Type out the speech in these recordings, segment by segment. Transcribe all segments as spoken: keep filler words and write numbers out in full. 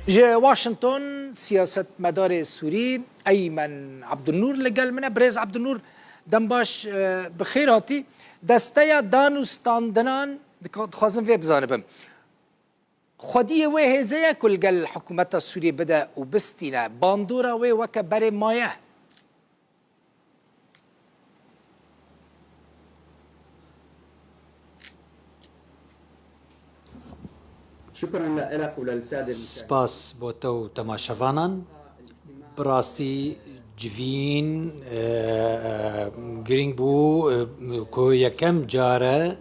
Ji Washington, siyasetmedarê Sûrî Eymen Abdulnur li gel min e. Birêz Abdulnur, dem baş, e, bi xêr hatî. Desteya danûstandinan, dika-, dixwazim vê bizanibim. Xwediyê wê hêzê ye ku li gel hikûmeta Sûriyê bide û bistîne. Bandora wê weke berê maye. Spas bo te û temaşevanan. Bi rastî civîn, e, e, girîng bû, e, ku yekem car e,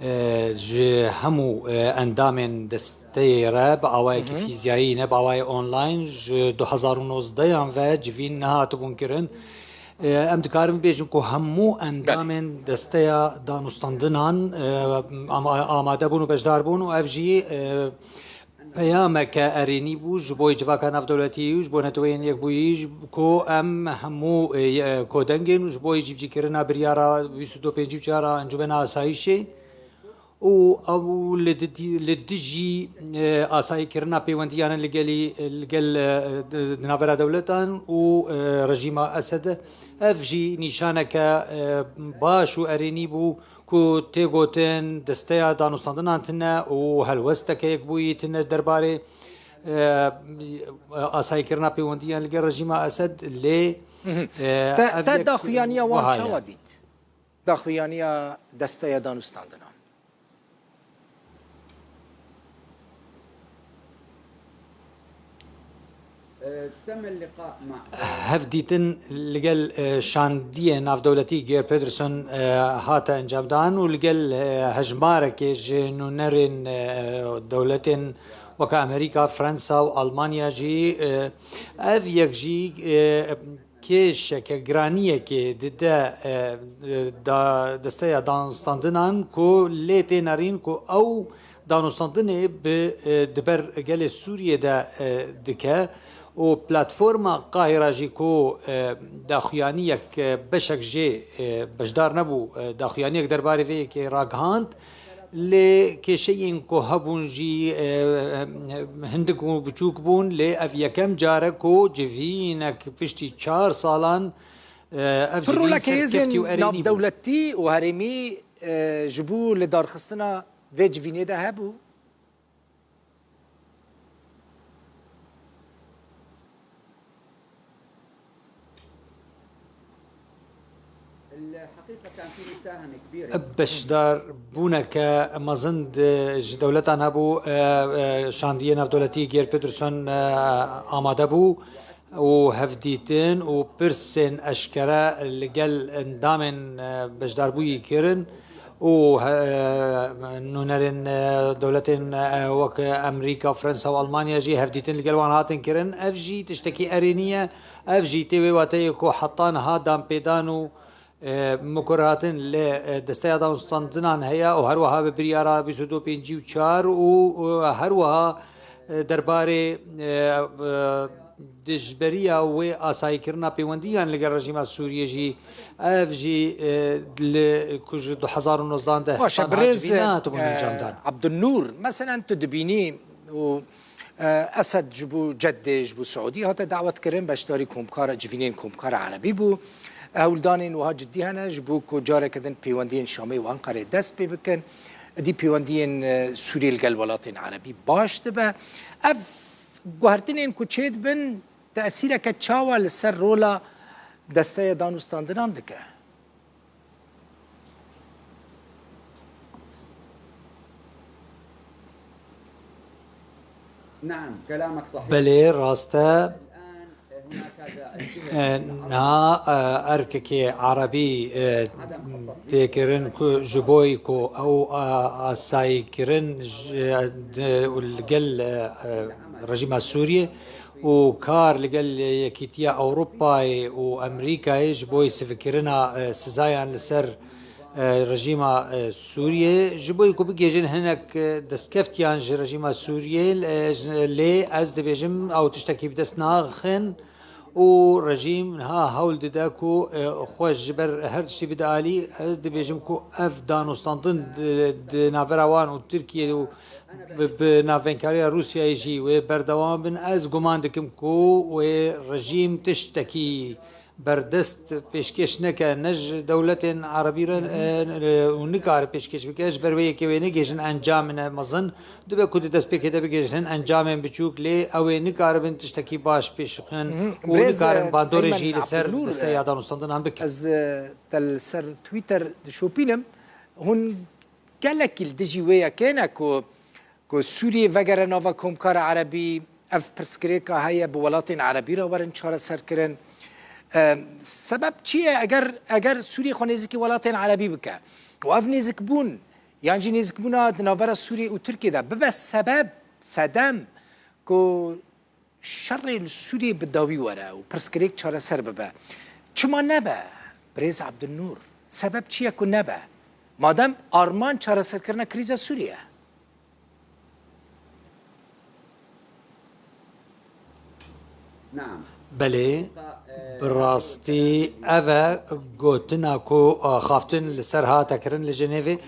e, ji hemû, e, endamên desteyê re bi awayekî fîzyayî, ne bi awayê online, ji du hezar û nozdehan ve civîn nehatibûn kirin. E, em dikarin bibêjin ku hemû endamên desteya danûstandinan, e, ama-, amade bûn û beşdar bûn û ev jî, e, peyameke erênî bû ji bo civaka navdewletî û ji bo Neteweyên Yekbûyî, ji, ku em hemû, e, ye-, kodengên û ji bo cîbicîkirina biryara bîst û du pêncî û çar a Encûmena Asayîşê û ew li di-, li dijî, e, asayîkirina pêwendiyan li gelî, li gel, e, di, di navbera dewletan û, e, rejîma Esed. Ev jî nîşaneke, e, baş û erênî bû ku tê gotin desteya danûstandinan tune û helwesteke yekbûyî tune derbarê, e, asayîkirina pêwendiyan li gel rejîma Esed, lê, e, Te, ev te yek daxuyaniya wan wiha ye. Çawa dît? Daxuyaniya desteya danûstandinan. Hevdîtin li gel, e, şandiyê navdewletî Geir Pedersen, e, hate encamdan û li gel, e, hejmarekê ji nûnerên, e, dewletên weke Amerîka, Fransa û Almanya jî, e, ev yek jî, e, kêşeke, giraniyekê dide, e, e, da, desteya danûstandinan ku lê tê nerîn ku ew danûstandinê bi, e, di ber gelê Sûriyê de, e, dike û platforma Qahira jî ku, e, daxuyaniyek, e, beşek jê, e, beşdar nebû, e, daxuyaniyek derbarê vê yekê ragihand. Lê kêşeyên ku hebûn jî, e, hindik û biçûk bûn, lê ev yekem car e ku civînek piştî çar salan, e, ev civîn serkeftî û erênî bû. Navdewletî û herêmî, e, ji bo lidarxistina vê civînê de hebû? Beşdarbûneke mezin di, ji dewletan hebû, e, e, şandiyê navdewletî Geir Pedersen, e, amade bû û hevdîtin û pirsên eşkere li gel endamên, e, beşdarbûyî kirin. û he-, nûnerên, e, dewletên, e, wek Amerîka, Fransa û Almanya jî hevdîtin li gel wan hatin kirin. Ev jî tiştekî erênî ye. Ev jî tê wê wateyê ku heta niha danpêdan û, e, mikur hatin li, e, desteya danûstandinan heye û her wiha bi biryara bîst û du pêncî û çar û, û her wiha, e, derbarê, e, e, dijberiya wê asayîkirina pêwendiyan li gel rejîma Sûriyê jî, ev jî, e, li ku ji du hezar û nozdehan de Baş e, tanha birêz, civî nehatibûn e, encamdan. Abdulnûr, meselen tu dibînî û, e, Esed ji bo Ceddê, ji bo Siûdî hate dawetkirin, beşdarî komkara, civînên komkara erebî bû. Hewldanên wiha cidî hene ji bo ku careke din pêwendiyên Şamê û Enqerê dest pê bikin. Êdî pêwendiyên, e, Sûriyê li gel welatên erebî baş dibe. Ev guhertinên ku çêdibin, tesîreke çawa li ser rola desteya danûstandinan dike? Belê, rast e. E, niha, e, erkekê erebî, e, tê kirin ku ji bo ku ew, e, asayîkirin ji, e, di, li gel, e, e, rejîma Sûriyê û kar li gel Yekîtiya Ewropayê û Amerîkayê ji bo sivikirina, e, sizayan li ser, e, rejîma, e, Sûriyê, ji bo ku bigihêjin hinek, e, destkeftiyan ji rejîma Sûriyê, e, ji, lê ez dibêjim ew tiştekî bi dest naxin û rejîm niha hewl dide ku, e, xwe ji ber her tiştî bide alî. Ez dibêjim ku ev danûstandin di, di navbera wan û Tirkiyê û bi, bi navbenkariya Rûsyayê jî wê berdewam bin. Ez guman dikim ku wê rejîm tiştekî berdest pêşkêş neke, ne ji dewletên erebî re, e, e, û nikare pêşkêş bike, ji ber wê yekê wê negihîjin encamine mezin. Dibe ku di destpêkê de bigihîjin encamên biçûk, lê ew ê nikaribin tiştekî baş pêş bixin Mhm. û Birêz, nikarin e, bandorê Eymen jî li ser Abdulnur, desteya e, danûstandinan bikin. Ez, e, te li ser Twitter dişopînim. Hûn gelekî li dijî wê yekê ne ku, ku Sûriyê vegere nava Komkara Erebî, ev pirsgirêka heye bi welatên Erebî re werin çareserkirin. E, sebeb çi ye? Eger, eger Sûriyê xwe nêzîkî welatên Erebî bike û ev nêzikbûn, yan jî nêzikbûna di navbera Sûriyê û Tirkiyê de bibe sebeb, sedem ku şerê li Sûriyê bi dawî were û pirsgirêk çareser bibe. Çima nebe? Birêz Abdulnur, sebeb çi ye ku nebe? Madem armanc çareserkirina krîza Sûriyê ye. Belê, bi rastî ev e gotina ku, e, xaftin li ser hate kirin li Jenêvê.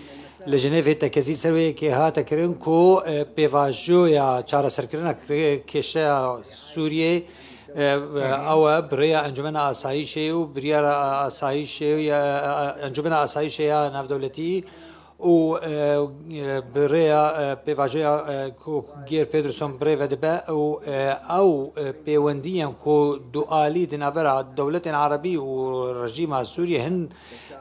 Li Jenêvê tekezî ser wê yekê hate kirin ku, e, pêvajoya çareserkirina kre-, kêşeya Sûriyê, e, e, ew e bi rêya Encûmena Asayîşê û biryara Asayîşê ya, e, e, Encûmena Asayîşê ya Navdewletî û, e, e, bi rêya, e, pêvajoya, e, ku Geir Pedersen bi rê ve dibe û, e, ew, e, pêwendiyên ku dualî di navbera dewletên erebî û rejîma Sûriyê hin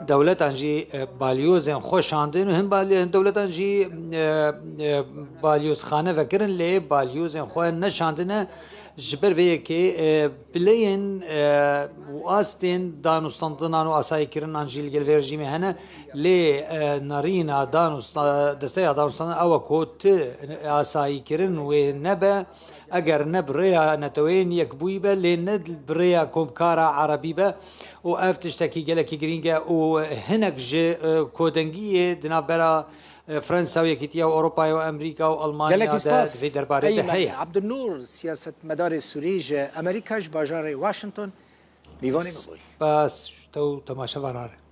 dewletan jî, e, balyozên xwe şandin û hin balyo-, hin dewletan jî, e, e, balyozxane vekirin, lê balyozên xwe neşandine. Ji ber vê yekê, e, bileyên, e, û astên danûstandinan û asayîkirinan jî li gel vê rejîmê hene, lê, e, nerîna danûsta-, desteya danûstandin ew e ku ti asayîkirin wê nebe, eger ne bi rêya Neteweyên Yekbûyî be, lê ne bi rêya Komkara Erebî be û ev tiştekî gelekî girîng e û hinek ji, e, kodengiyê di navbera, e, Fransa û Yekîtiya Ewropayê û Amerîka û Almanya Gelekî de spas, di vê derbarê de Eymen heye. Abdulnur, siyasetmedarê Sûrî ji Amerîka, ji bajarê Washington, mîvanê me bûyî. Spas ji te û temaşevanan re.